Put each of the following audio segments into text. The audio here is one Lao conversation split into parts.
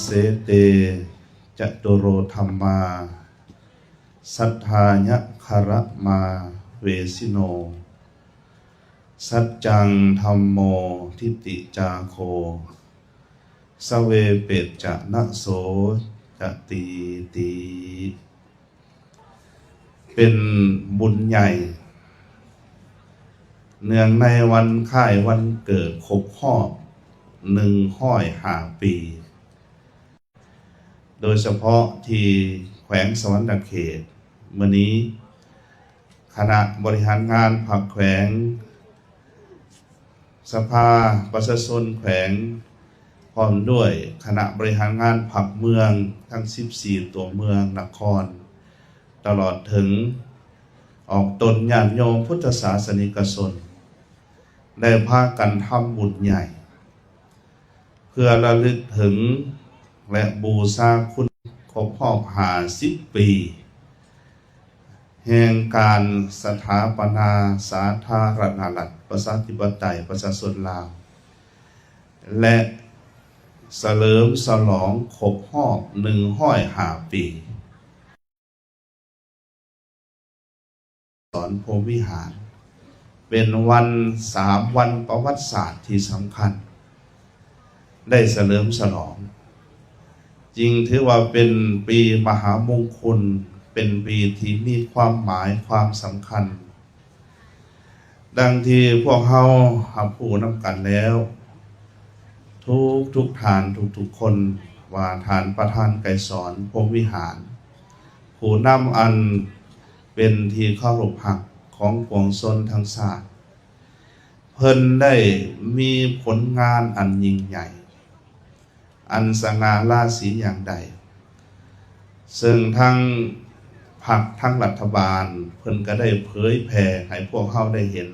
ເສເຕ ຈະຕຸໂຣທຳມາ ສັດທາຍະຄາຣະມາເວຊິໂນ ສັດຈັງທຳໂມທິດຕິຈາໂຄ ສະເວເປດຈະນະໂສຈະຕີຕິ. ເປັນບຸນໃຫຍ່ ເນື່ອງໃນວັນຄ້າຍວັນເກີດຄົບຮອບໜຶ່ງຮ້ອຍຫ້າປີ ໂດຍສະເພາະທີ່ແຂວງສະຫວັນນະເຂດ, ມື້ນີ້ຄະນະບໍລິຫານງານພັກແຂວງ, ສະພາປະຊາຊົນແຂວງ ພ້ອມດ້ວຍຄະນະບໍລິຫານງານພັກເມືອງທັງສິບສີ່ຕົວເມືອງນະຄອນ, ຕະຫຼອດເຖິງອອກຕົນຍາດໂຍມພຸດທະສາສະນິກະຊົນ ໄດ້ພາກັນທຳບຸນໃຫຍ່ ເພື່ອລະລຶກເຖິງ ແລະ ບູຊາຄຸນຄົບຮອບຫ້າສິບປີ ແຫ່ງການສະຖາປະນາສາທາລະນະລັດ ປະຊາທິປະໄຕ ປະຊາຊົນລາວ ແລະ ສະເຫຼີມສະຫຼອງຄົບຮອບໜຶ່ງຮ້ອຍຫ້າປີ ສອນພົມວິຫານ ເປັນວັນ ສາມວັນປະຫວັດສາດທີ່ສຳຄັນ ໄດ້ສະເຫຼີມສະຫຼອງ, ຈຶ່ງຖືວ່າເປັນປີມະຫາມົງຄຸນ, ເປັນປີທີ່ມີຄວາມໝາຍຄວາມສຳຄັນ. ດັ່ງທີ່ພວກເຮົາຮັບຮູ້ນຳກັນແລ້ວ ທຸກໆທ່ານ ທຸກໆຄົນ ວ່າທ່ານປະທານໄກສອນ ພົມວິຫານ ຜູ້ນຳອັນເປັນທີ່ເຄົາລົບຮັກຂອງປວງຊົນທັງຊາດ, ເພິ່ນໄດ້ມີຜົນງານອັນຍິ່ງໃຫຍ່ ອັນສະຫງ່າລາສີຢ່າງໃດ, ເຊິ່ງທັງພັກທັງລັດຖະບານເພິ່ນກໍໄດ້ເຜີຍແຜ່ໃຫ້ພວກເຮົາໄດ້ເຫັນ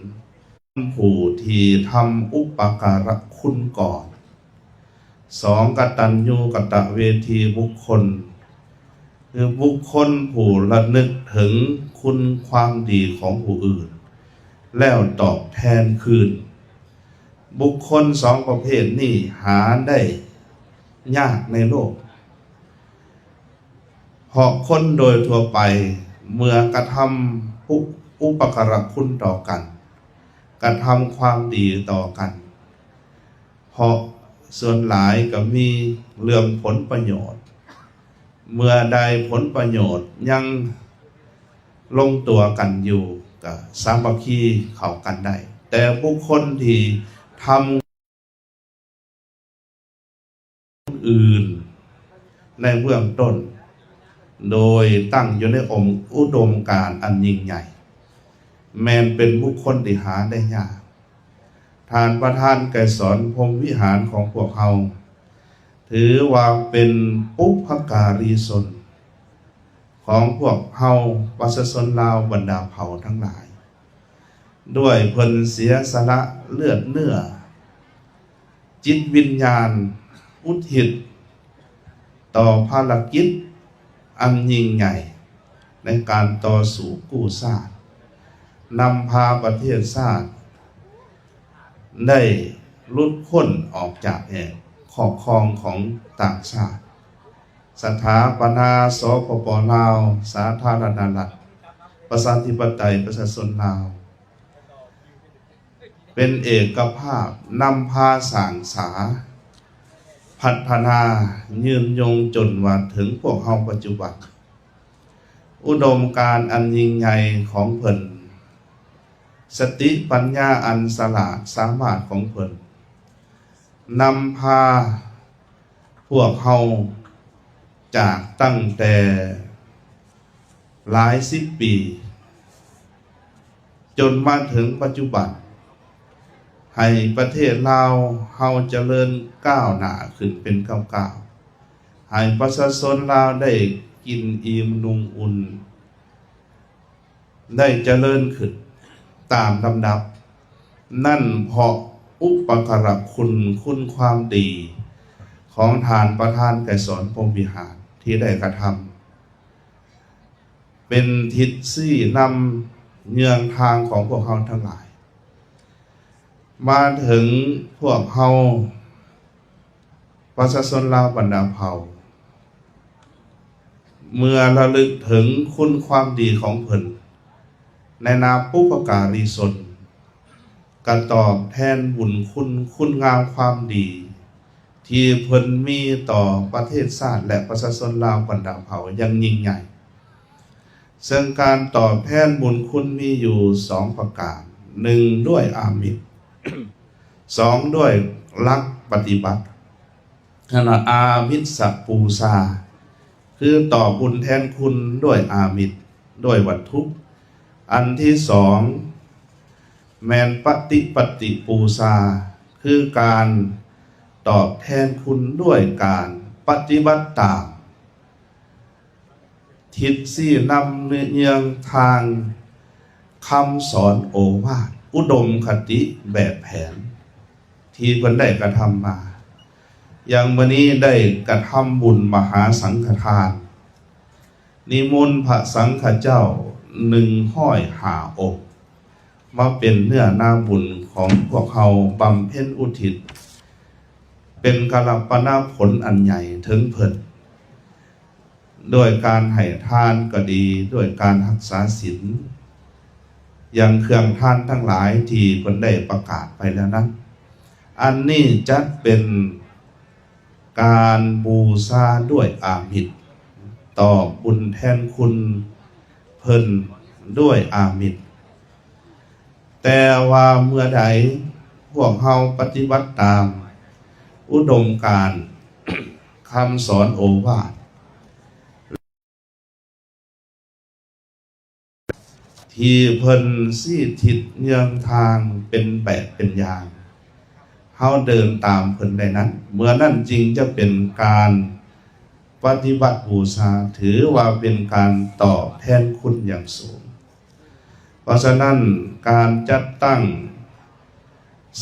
ຜູ້ທີ່ທຳອຸປະກາລະຄຸນກ່ອນ, ສອງ ກະຕັນຍູກະຕະເວທີບຸກຄົນ ຄືບຸກຄົນຜູ້ລະນຶກເຖິງຄຸນຄວາມດີຂອງຜູ້ອື່ນ ແລ້ວຕອບແທນຄືນ. ບຸກຄົນສອງປະເພດນີ້ຫາໄດ້ຍາກໃນໂລກ, ເພາະຄົນໂດຍທົ່ວໄປເມື່ອກະທຳອຸປະກາລະຄຸນຕໍ່ກັນ, ກະທຳຄວາມດີຕໍ່ກັນ, ເພາະສ່ວນຫຼາຍກໍມີເລື່ອງຜົນປະໂຫຍດ, ເມື່ອໄດ້ຜົນປະໂຫຍດຍັງລົງຕົວກັນຢູ່ ກໍສາມັກຄີເຂົ້າກັນໄດ້, ແຕ່ບຸກຄົນທີ່ທຳອື່ນໃນເບື້ອງຕົ້ນ ໂດຍຕັ້ງຢູ່ໃນອົງອຸດົມການອັນຍິ່ງໃຫຍ່ ແມ່ນເປັນບຸກຄົນທີ່ຫາໄດ້ຍາກ. ທ່ານປະທານໄກສອນ ພົມວິຫານຂອງພວກເຮົາ ຖືວ່າເປັນປຸບພະກາລີຊົນຂອງພວກເຮົາປະຊາຊົນລາວບັນດາເຜົ່າທັງຫຼາຍ ດ້ວຍເພິ່ນເສຍສະຫຼະເລືອດເນື້ອ ຈິດວິນຍານ ອຸທິດຕໍ່ພາລະກິດອັນຍິ່ງໃຫຍ່ໃນການຕໍ່ສູ້ກູ້ຊາດ, ນຳພາປະເທດຊາດໄດ້ຫຼຸດພົ້ນອອກຈາກແອກຄອບຄອງຂອງຕ່າງຊາດ, ສະຖາປະນາ ສປປ ລາວ, ສາທາລະນະລັດ ປະຊາທິປະໄຕ ປະຊາຊົນລາວ ເປັນເອກະພາບ, ນຳພາສ້າງສາ ພັດທະນາ ຍືນຍົງຈົນວ່າເຖິງພວກເຮົາປັດຈຸບັນ. ອຸດົມການອັນຍິ່ງໃຫຍ່ຂອງເພິ່ນ, ສະຕິປັນຍາອັນສະຫຼາດສາມາດຂອງເພິ່ນ ນຳພາ ພວກເຮົາຈາກຕັ້ງແຕ່ຫຼາຍສິບປີ ຈົນມາເຖິງປັດຈຸບັນ, ໃຫ້ປະເທດລາວເຮົາຈະເລີນກ້າວໜ້າຂຶ້ນເປັນກ້າວໆ, ໃຫ້ປະຊາຊົນລາວໄດ້ກິນອີ່ມນຸ່ງອຸ່ນ ໄດ້ຈະເລີນຂຶ້ນຕາມລຳດັບ. ນັ້ນເພາະອຸປະກາລະຄຸນ, ຄຸນຄວາມດີຂອງທ່ານປະທານໄກສອນ ພົມວິຫານ ທີ່ໄດ້ກະທຳ ເປັນທິດຊີ້ນຳເຍືອງທາງຂອງພວກເຮົາທັງຫຼາຍ. ມາເຖິງພວກເຮົາ ປະຊາຊົນລາວບັນດາເຜົ່າ ເມື່ອລະລຶກເຖິງຄຸນຄວາມດີຂອງເພິ່ນ ໃນນາມບຸບພະກາລີຊົນ ກະຕອບແທນບຸນຄຸນ ຄຸນງາມຄວາມດີ ທີ່ເພິ່ນມີຕໍ່ປະເທດຊາດ ແລະ ປະຊາຊົນລາວບັນດາເຜົ່າຢ່າງຍິ່ງໃຫຍ່. ເຊິ່ງການຕອບແທນບຸນຄຸນມີຢູ່ສອງປະການ, ໜຶ່ງດ້ວຍອາມິດ, ສອງດ້ວຍຫຼັກປະຕິບັດ. ຫັ້ນລະ ອາມິດສະປູຊາ ຄືຕອບບຸນແທນຄຸນດ້ວຍອາມິດ, ດ້ວຍວັດຖຸ. ອັນທີສອງ ແມ່ນປະຕິປັດຕິປູຊາ ຄືການຕອບແທນຄຸນດ້ວຍການປະຕິບັດຕາມ ທິດຊີ້ນຳເຍືອງທາງຄຳສອນໂອວາດ ອຸດົມຄະຕິແບບແຜນ ທີ່ເພິ່ນໄດ້ກະທຳມາ. ຢ່າງມື້ນີ້ໄດ້ກະທຳບຸນມະຫາສັງຄະທານ ນິມົນພະສັງຄະເຈົ້າໜຶ່ງຮ້ອຍຫ້າອົງ ມາເປັນເນື້ອນາບຸນຂອງພວກເຮົາບຳເພັນອຸທິດ ເປັນກາລະປະນະຜົນອັນໃຫຍ່ເຖິງເພິ່ນ ດ້ວຍການໃຫ້ທານກໍດີ, ດ້ວຍການຮັກສາສິນ ຢ່າງເຄື່ອງທານທັງຫຼາຍທີ່ເພິ່ນໄດ້ປະກາດໄປແລ້ວນັ້ນ. ອັນນີ້ຈັດເປັນການບູຊາດ້ວຍອາມິດ, ຕອບບຸນແທນຄຸນເພິ່ນດ້ວຍອາມິດ. ແຕ່ວ່າເມື່ອໃດພວກເຮົາປະຕິບັດຕາມອຸດົມການຄຳສອນໂອວາດ ທີ່ເພິ່ນຊີ້ທິດເຍືອງທາງເປັນແບບເປັນຢ່າງ, ເຮົາເດີນຕາມເພິ່ນໄດ້ນັ້ນ, ເມື່ອນັ້ນຈຶ່ງຈະເປັນການປະຕິບັດບູຊາ, ຖືວ່າເປັນການຕອບແທນຄຸນຢ່າງສູງ. ເພາະສະນັ້ນ, ການຈັດຕັ້ງ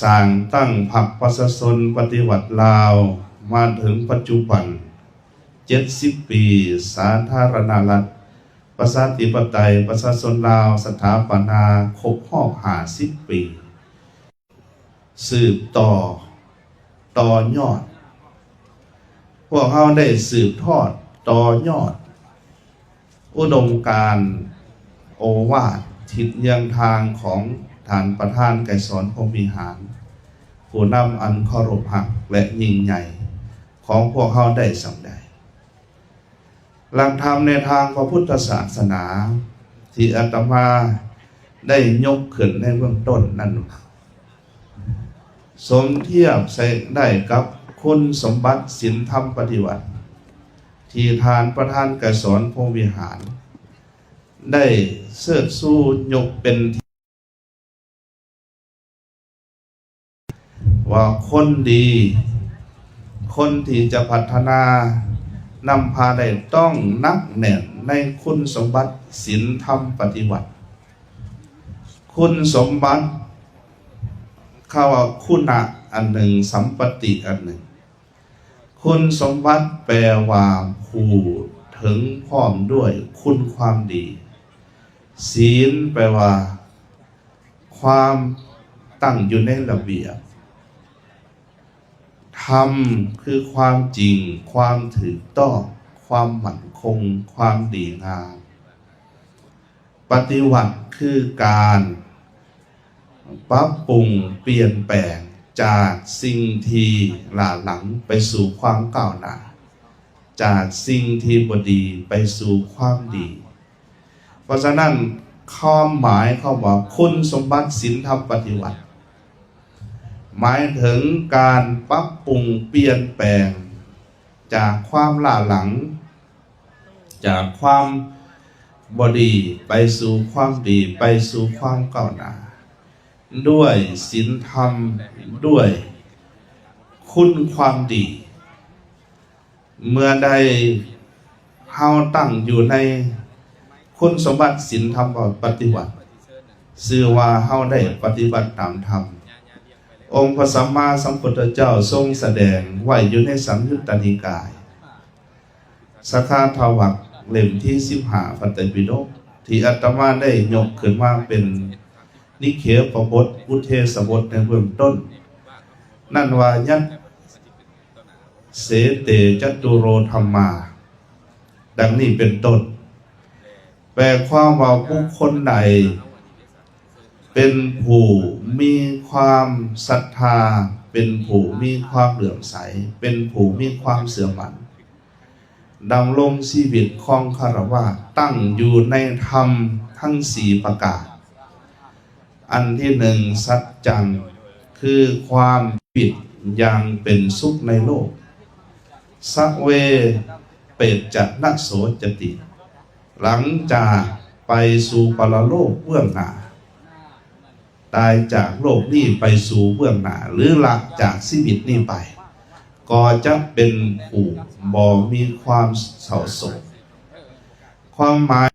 ສ້າງຕັ້ງພັກປະຊາຊົນປະຕິວັດລາວ ມາເຖິງປັດຈຸບັນ ເຈັດສິບປີ, ສາທາລະນະລັດ ປະຊາທິປະໄຕ ປະຊາຊົນລາວ ສະຖາປະນາຄົບຮອບ ຫ້າສິບປີ. ສືບຕໍ່ ຕໍ່ຍອດ, ພວກເຮົາໄດ້ສືບທອດ ຕໍ່ຍອດ ອຸດົມການໂອວາດທິດເຍືອງທາງຂອງທ່ານປະທານໄກສອນ ພົມວິຫານ, ຜູ້ນຳອັນເຄົາລົບຮັກ ແລະ ຍິ່ງໃຫຍ່ຂອງພວກເຮົາໄດ້ສ່ຳໃດ. ຫຼັກທຳໃນທາງພະພຸດທະສາສະໜາ ທີ່ອາດຕະມາໄດ້ຍົກຂຶ້ນໃນເບື້ອງຕົ້ນນັ້ນ ສົມທຽບໃສ່ໄດ້ກັບຄຸນສົມບັດສິນທຳປະຕິວັດ ທີ່ທ່ານປະທານໄກສອນ ພົມວິຫານ ໄດ້ເຊີດຊູຍົກເປັນ ວ່າຄົນດີ, ຄົນທີ່ຈະພັດທະນານຳພາໄດ້ ຕ້ອງໜັກແໜ້ນໃນຄຸນສົມບັດສິນທຳປະຕິວັດ. ຄຸນສົມບັດ ຄຳວ່າຄຸນະອັນໜຶ່ງ, ສຳປະຕິອັນໜຶ່ງ. ຄຸນສົມບັດແປວ່າຜູ້ເຖິງພ້ອມດ້ວຍຄຸນຄວາມດີ. ສິນແປວ່າຄວາມຕັ້ງຢູ່ໃນລະບຽບ. ທຳຄືຄວາມຈິງ, ຄວາມຖືກຕ້ອງ, ຄວາມໝັ້ນຄົງ, ຄວາມດີງາມ. ປະຕິວັດຄືການປັບປຸງປ່ຽນແປງຈາກສິ່ງທີ່ຫຼ້າຫຼັງໄປສູ່ຄວາມກ້າວໜ້າ, ຈາກສິ່ງທີ່ບໍ່ດີໄປສູ່ຄວາມດີ. ເພາະສະນັ້ນ, ຄວາມໝາຍຄຳວ່າຄຸນສົມບັດສິນທຳປະຕິວັດ ໝາຍເຖິງການປັບປຸງປ່ຽນແປງຈາກຄວາມຫຼ້າຫຼັງ, ຈາກຄວາມບໍ່ດີໄປສູ່ຄວາມດີ, ໄປສູ່ຄວາມກ້າວໜ້າ ດ້ວຍສິນທຳ, ດ້ວຍຄຸນຄວາມດີ. ເມື່ອໃດເຮົາຕັ້ງຢູ່ໃນຄຸນສົມບັດສິນທຳປະຕິວັດ, ຊື່ວ່າເຮົາໄດ້ປະຕິບັດຕາມທຳ. ອົງພະສຳມາສຳພຸດທະເຈົ້າຊົງສະແດງໄວ້ຢູ່ໃນສັງຍຸດຕະນິກາຍ ສະຄາທະວັກເຫຼັ້ມທີສິບຫ້າ ພະໄຕປິດົກ ທີ່ອາດຕະມາໄດ້ຍົກຂຶ້ນມາເປັນນິເຂປະບົດ ອຸເທສະບົດ ໃນເບື້ອງຕົ້ນນັ້ນວ່າ ຍັດ ເສເຕຈະຕຸໂຣທຳມາ ດັ່ງນີ້ເປັນຕົ້ນ. ແປຄວາມວ່າບຸກຄົນໃດເປັນຜູ້ມີຄວາມສັດທາ, ເປັນຜູ້ມີຄວາມເຫຼື້ອມໃສ, ເປັນຜູ້ມີຄວາມເຊື່ອໝັ້ນ, ດຳລົງຊີວິດຄອງຄາລະວາດ ຕັ້ງຢູ່ໃນທຳທັງສີ່ປະການ. ອັນທີໜຶ່ງ ສັດຈັງ ຄືຄວາມ ຊີວິດຢ່າງເປັນສຸກໃນໂລກ. ສະເວ ເປດຈະນະໂສຈະຕິ ຫຼັງຈາກໄປສູ່ປະລະໂລກເບື້ອງໜ້າ, ຕາຍຈາກໂລກນີ້ໄປສູ່ເບື້ອງໜ້າ ຫຼື ລະຈາກຊີວິດນີ້ໄປ ກໍຈະເປັນຜູ້ບໍ່ມີຄວາມເສົ້າໂສກ. ຄວາມໝາຍ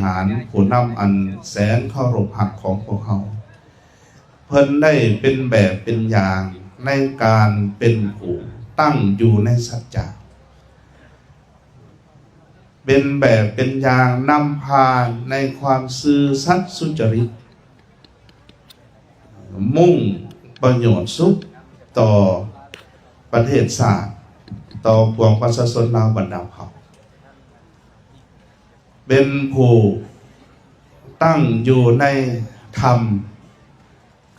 ຫານຜູ້ນຳອັນແສນເຄົາລົບຮັກຂອງພວກເຮົາ, ເພິ່ນໄດ້ເປັນແບບເປັນຢ່າງໃນການເປັນຜູ້ຕັ້ງຢູ່ໃນສັດຈະ, ເປັນແບບເປັນຢ່າງນຳພາໃນຄວາມຊື່ສັດສຸຈະລິດ, ມຸ່ງປະໂຫຍດສຸກຕໍ່ປະເທດຊາດ, ຕໍ່ປວງປະຊາຊົນລາວບັນດາເຜົ່າ, ເປັນຜູ້ຕັ້ງຢູ່ໃນທຳ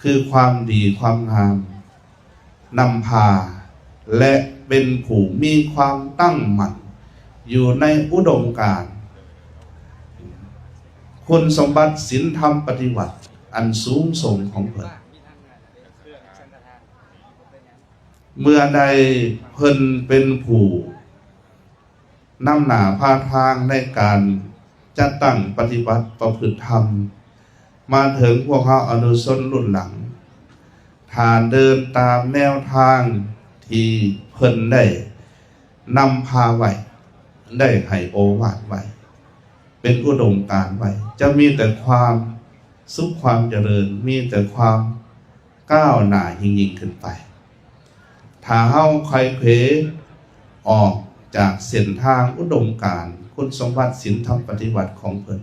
ຄືຄວາມດີຄວາມງາມນຳພາ ແລະ ເປັນຜູ້ມີຄວາມຕັ້ງໝັ້ນຢູ່ໃນອຸດົມການ ຄຸນສົມບັດສິນທຳປະຕິວັດອັນສູງສົ່ງຂອງເພິ່ນ. ເມື່ອໃດເພິ່ນເປັນຜູ້ ນຳໜ້າພາທາງໃນການຈັດຕັ້ງປະຕິບັດປະພຶດທຳ ມາເຖິງພວກເຮົາອະນຸຊົນລຸ້ນຫຼັງ, ຖ້າເດີນຕາມແນວທາງທີ່ເພິ່ນໄດ້ນຳພາໄວ້, ໄດ້ໃຫ້ໂອວາດໄວ້, ເປັນອຸດົມການໄວ້, ຈະມີແຕ່ຄວາມສຸກຄວາມຈະເລີນ, ມີແຕ່ຄວາມ ກ້າວໜ້າຍິ່ງໆຂຶ້ນໄປ. ຖ້າເຮົາໄຂເຂວອອກຈາກເສັ້ນທາງອຸດົມການຄຸນສົມບັດສິນທຳປະຕິວັດຂອງເພິ່ນ,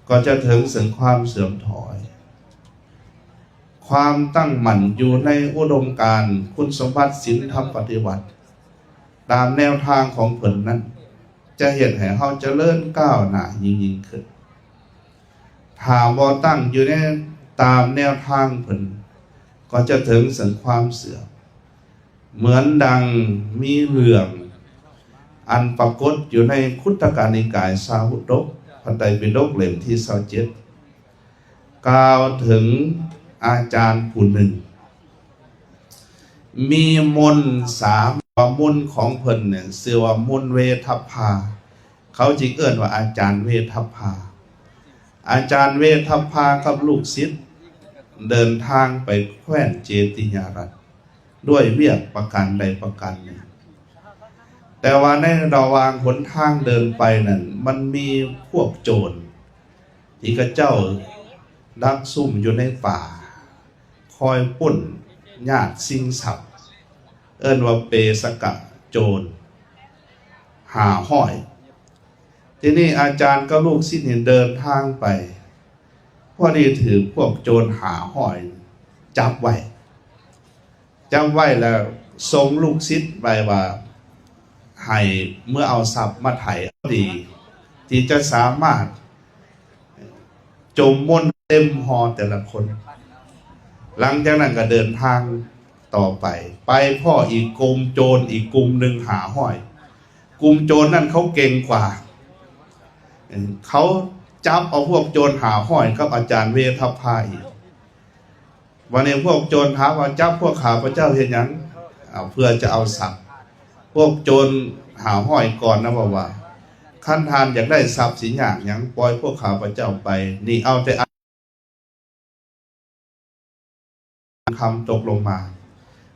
ກໍຈະເຖິງເຊິ່ງຄວາມເສື່ອມຖອຍ. ຄວາມຕັ້ງໝັ້ນຢູ່ໃນອຸດົມການຄຸນສົມບັດສິນທຳປະຕິວັດ ຕາມແນວທາງຂອງເພິ່ນນັ້ນ ຈະເຮັດໃຫ້ເຮົາຈະເລີນກ້າວໜ້າຍິ່ງໆຂຶ້ນ. ຖ້າບໍ່ຕັ້ງຢູ່ໃນຕາມແນວທາງເພິ່ນ ກໍຈະເຖິງເຊິ່ງຄວາມເສື່ອມ. ເໝືອນດັ່ງມີເລື່ອງອັນປາກົດຢູ່ໃນຄຸດຕະກະນິກາຍຊາວະຸດດົກ ພະໄຕປິດົກເຫຼັ້ມທີຊາວເຈັດ ກ່າວເຖິງອາຈານຜູ້ໜຶ່ງ ມີມົນສາມ ວ່າມົນຂອງເພິ່ນເນຍ ຊື່ວ່າມົນເວທັບພາ, ເຂົາຈຶ່ງເອີ້ນວ່າອາຈານເວທັບພາ. ອາຈານເວທັບພາກັບລູກສິດເດີນທາງໄປແຄວ້ນເຈຕິຍາລັດ ດ້ວຍວຽກປະການໃດປະການໜຶ່ງ, ແຕ່ວ່າໃນລະຫວ່າງຫົນທາງເດີນໄປນັ້ນ ມັນມີພວກໂຈນ ທີ່ເຂົາເຈົ້າດັກຊຸ່ມຢູ່ໃນປ່າ ຄອຍປຸ້ນຍາດຊິງຊັບ ເອີ້ນວ່າເປສະກະໂຈນຫ້າຮ້ອຍ. ທີນີ້ອາຈານກັບລູກສິດນີ້ເດີນທາງໄປ ພໍດີຖືກພວກໂຈນຫ້າຮ້ອຍຈັບໄວ້. ຈຳໄວ້ແລ້ວ ສົ່ງລູກສິດໄວ້ວ່າ ໃຫ້ເມືອເອົາຊັບມາໄຖ່ ດີ ທີ່ຈະສາມາດຈົ່ມມົນເຕັມຫໍ່ແຕ່ລະຄົນ. ຫຼັງຈາກນັ້ນກໍເດີນທາງຕໍ່ໄປ ໄປພໍ້ອີກກຸ່ມໂຈນອີກກຸ່ມໜຶ່ງຫ້າຮ້ອຍ. ກຸ່ມໂຈນນັ້ນເຂົາເກັ່ງກວ່າ ເຂົາຈັບເອົາພວກໂຈນຫ້າຮ້ອຍກັບອາຈານເວທັບພາອີກ. ບາດນີ້ພວກໂຈນຖາມວ່າ ຈັບພວກຂ້າພະເຈົ້າເຮັດຫຍັງ? ເອົາ ເພື່ອຈະເອົາຊັບ. ພວກໂຈນຫ້າຮ້ອຍກ່ອນນະເວົ້າວ່າ ຄັນທ່ານຢາກໄດ້ຊັບ ຊິຍາກຫຍັງ? ປ່ອຍພວກຂ້າພະເຈົ້າໄປ. ນີ້ເອົາແຕ່ຄຳຕົກລົງມາ.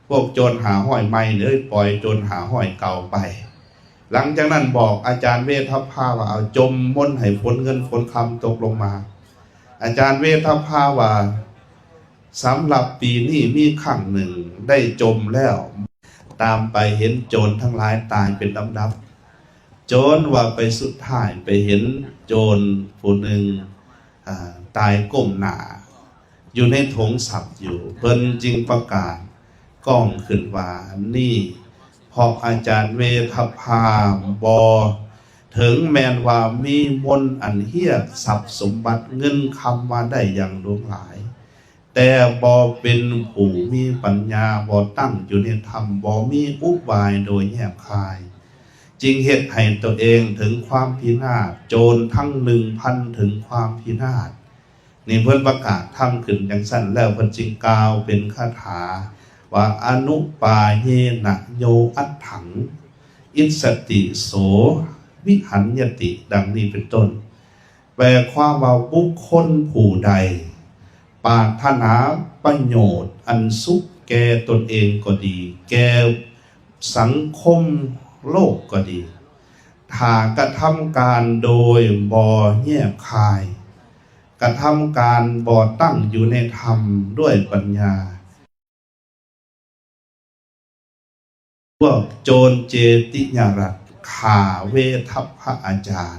ພວກໂຈນຫ້າຮ້ອຍໃໝ່ເລີຍ ປ່ອຍໂຈນຫ້າຮ້ອຍເກົ່າໄປ. ຫຼັງຈາກນັ້ນບອກອາຈານເວທັບພາວ່າ ເອົາ ຈົ່ມມົນໃຫ້ຝົນເງິນຝົນຄຳຕົກລົງມາ. ອາຈານເວທັບພາວ່າ ສຳລັບປີນີ້ມີຄັ້ງໜຶ່ງໄດ້ຈົ່ມແລ້ວ ຕາມໄປເຫັນໂຈນທັງຫຼາຍຕາຍເປັນລຳດັບ, ຈົນວ່າໄປສຸດທ້າຍໄປເຫັນໂຈນຜູ້ໜຶ່ງ ອາ ຕາຍກົ້ມໜ້າຢູ່ໃນຖົງຊັບຢູ່. ເພິ່ນຈຶ່ງປະກາດ ກ້ອງຂຶ້ນວ່ານີ້ ເພາະອາຈານເວທັບພາບໍ່ ເຖິງແມ່ນວ່າມີມົນອັນຮຽກຊັບສົມບັດເງິນຄຳມາໄດ້ຢ່າງຫຼວງຫຼາຍ ແຕ່ບໍ່ເປັນຜູ້ມີປັນຍາ ບໍ່ຕັ້ງຢູ່ໃນທຳ ບໍ່ມີອຸບາຍໂດຍແຍບຄາຍ ຈຶ່ງເຮັດໃຫ້ຕົວເອງເຖິງຄວາມພິນາດ ໂຈນທັງໜຶ່ງພັນເຖິງຄວາມພິນາດ. ນີ້ເພິ່ນປະກາດທຳຂຶ້ນຈັ່ງຊັ້ນ ແລ້ວເພິ່ນຈຶ່ງກ່າວເປັນຄາຖາວ່າ ອະນຸປາເຍນະໂຍອັດຖັງ ອິດສະຕິໂສວິຫັນຍະຕິ ດັ່ງນີ້ເປັນຕົ້ນ. ແປຄວາມວ່າ ບຸກຄົນຜູ້ໃດປາດຖະໜາປະໂຫຍດອັນສຸກແກ່ຕົນເອງກໍດີ ແກ່ສັງຄົມໂລກກໍດີ ຖ້າກະທຳການໂດຍບໍ່ແຍບຄາຍ ກະທຳການບໍ່ຕັ້ງຢູ່ໃນທຳດ້ວຍປັນຍາ ພວກໂຈນເຈຕິຍະລັດຂ້າເວທັບພະອາຈານ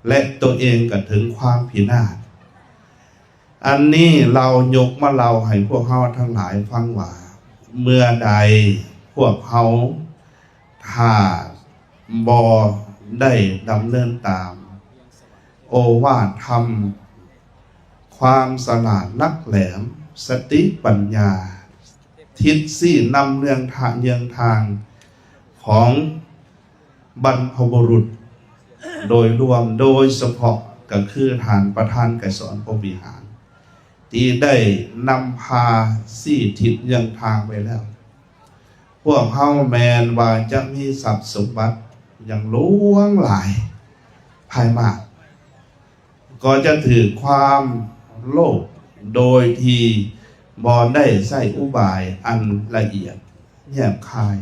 ແລະ ຕົວເອງກໍເຖິງຄວາມພິນາດ. ອັນນີ້ເລົ່າ ຍົກມາເລົ່າໃຫ້ພວກເຮົາທັງຫຼາຍຟັງວ່າ ເມື່ອໃດພວກເຮົາ ຖ້າບໍ່ໄດ້ດຳເນີນຕາມໂອວາດທຳ ຄວາມສະຫຼາດຫຼັກແຫຼມ ສະຕິປັນຍາ ທິດຊີ້ນຳເລື່ອງທາງ ເຍືອງທາງຂອງບັນພະບຸລຸດໂດຍລວມ ໂດຍສະເພາະກໍຄືທ່ານປະທານໄກສອນ ພົມວິຫານ ທີ່ໄດ້ນຳພາຊີ້ທິດເຍືອງທາງໄວ້ແລ້ວ. ພວກເຮົາແມ່ນວ່າຈະມີຊັບສົມບັດຢ່າງຫຼວງຫຼາຍພາຍມາກ ກໍຈະຖືກຄວາມໂລບໂດຍທີ່ບໍ່ໄດ້ໃຊ້ອຸບາຍອັນລະອຽດແຍບຄາຍ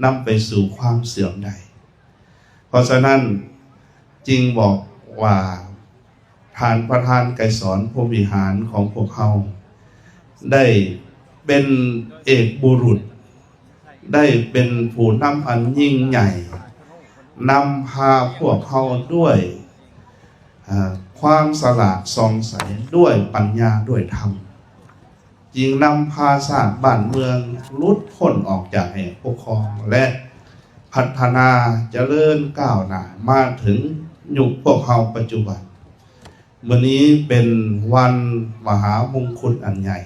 ນຳໄປສູ່ຄວາມເສື່ອມໄດ້. ເພາະສະນັ້ນຈຶ່ງບອກວ່າ ທ່ານປະທານໄກສອນ ພົມວິຫານຂອງພວກເຮົາ ໄດ້ເປັນເອກບຸລຸດ ໄດ້ເປັນຜູ້ນຳອັນຍິ່ງໃຫຍ່ ນຳພາພວກເຮົາດ້ວຍ ເອີ ຄວາມສະຫຼາດສ່ອງໃສ ດ້ວຍປັນຍາ ດ້ວຍທຳ ຈຶ່ງນຳພາຊາດບ້ານເມືອງຫຼຸດພົ້ນອອກຈາກແອກປົກຄອງ ແລະ ພັດທະນາຈະເລີນກ້າວໜ້າມາເຖິງຍຸກພວກເຮົາປັດຈຸບັນ. ມື້ນີ້ເປັນວັນມະຫາມົງຄຸນອັນໃຫຍ່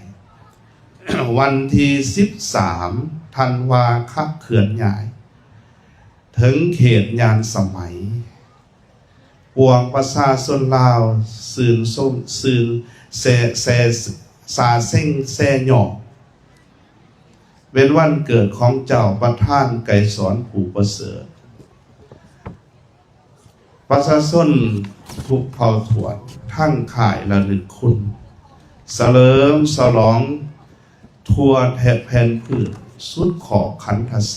ວັນທີສິບສາມ ທັນວາ ຂະເຄື່ອນຍ້າຍເຖິງເຂດຍານສະໄໝ. ປວງປະຊາຊົນລາວຊື່ນຊົມ ຊື່ນແຊ ແຊ ຊາເຊັງແຊຫຍໍ້ ເປັນວັນເກີດຂອງເຈົ້າປະທານໄກສອນຜູ້ປະເສີດ. ປະຊາຊົນທຸກເຜົ່າທວດ ທັງຄ້າຍລະນຶກຄຸນ ສະເຫຼີມສະຫຼອງທົ່ວແຖບແຜ່ນພື້ນ ສຸດຂອບຂັນທະເສ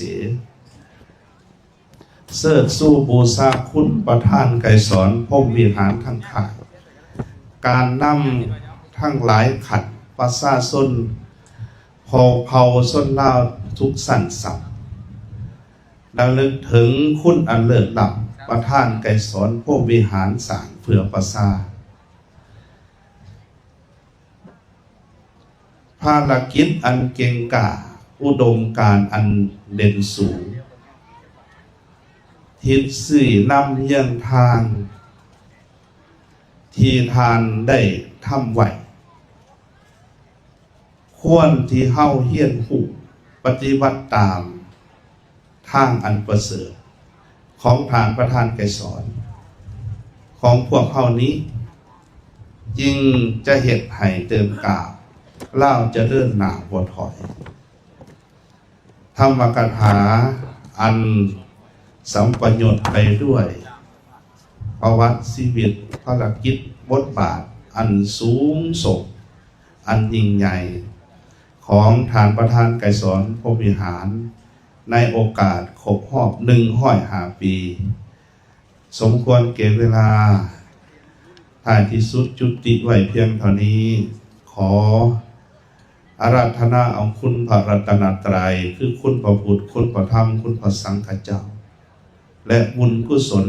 ເຊີດຊູບູຊາຄຸນປະທານໄກສອນ ພົມວິຫານທັງຄ້າຍ ການນຳທັງຫຼາຍຂັ້ນ ປະຊາຊົນເຜົ່າ ເຜົ່າຊົນລາວທຸກຊັ້ນຊັ້ນ ລະລຶກເຖິງຄຸນອັນເລີດລ້ຳ ປະທານໄກສອນ ພົມວິຫານ ສ້າງເພື່ອປະຊາ ພາລະກິດອັນເກັ່ງກ້າ ອຸດົມການອັນເດັ່ນສູງ ທິດຊີ້ນຳເຍືອງທາງທີ່ທ່ານໄດ້ທຳໄວ້ ຄວນທີ່ເຮົາຮຽນຮູ້ປະຕິບັດຕາມ ທາງອັນປະເສີດຂອງທ່ານປະທານໄກສອນຂອງພວກເຮົານີ້ ຈຶ່ງຈະເຮັດໃຫ້ເຕີມກ້າວລາວຈະເດີນໜ້າບໍ່ຖອຍ. ທຳມະກະຖາອັນສຳປະຍຸດໄປດ້ວຍປະຫວັດຊີວິດ, ພາລະກິດ, ບົດບາດອັນສູງສົ່ງ, ອັນຍິ່ງໃຫຍ່ຂອງທ່ານປະທານໄກສອນ ພົມວິຫານ ໃນໂອກາດຄົບຮອບໜຶ່ງຮ້ອຍຫ້າປີ ສົມຄວນແກ່ເວລາ. ທ້າຍທີ່ສຸດ ຈຸຕິໄວ້ພຽງເທົ່ານີ້. ຂໍອາລາທະນາເອົາຄຸນພະລັດຕະນະໄຕ ຄືຄຸນພະພຸດ, ຄຸນພະທຳ, ຄຸນພະສັງຄະເຈົ້າ ແລະ ບຸນກຸສົນ,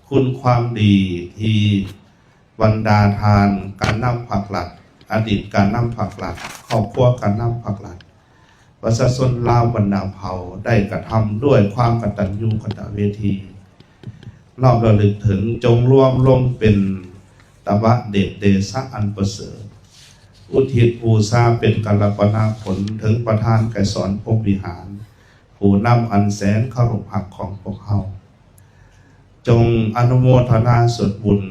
ຄຸນຄວາມດີທີ່ ບັນດາທ່ານການນຳພັກລັດ, ອະດີດການນຳພັກລັດ, ຄອບຄົວການນຳພັກລັດ, ປ ປະຊາຊົນລາວບັນດາເຜົ່າໄດ້ກະທຳດ້ວຍຄວາມກະຕັນຍູກະຕະເວທີ ນ້ອມລະລຶກເຖິງ ຈົ່ງລວມລົງເປັນຕະບະເດດເດຊະອັນປະເສີດ ອຸທິດບູຊາເປັນກາລະປະນະຜົນເຖິງປະທານໄກສອນພົມວິຫານ ຜູ້ນຳອັນແສນເຄົາລົບຮັກຂອງພວກເຮົາ. ຈົ່ງອະນຸໂມທະນາສ່ວນບຸນ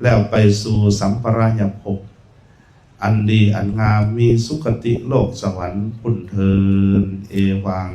ແລ້ວໄປສູ່ສຳປະລາຍະພົບອັນດີອັນງາມ ມີສຸຄະຕິໂລກສະຫວັນພຸ້ນເທີນ. ເອວັງ.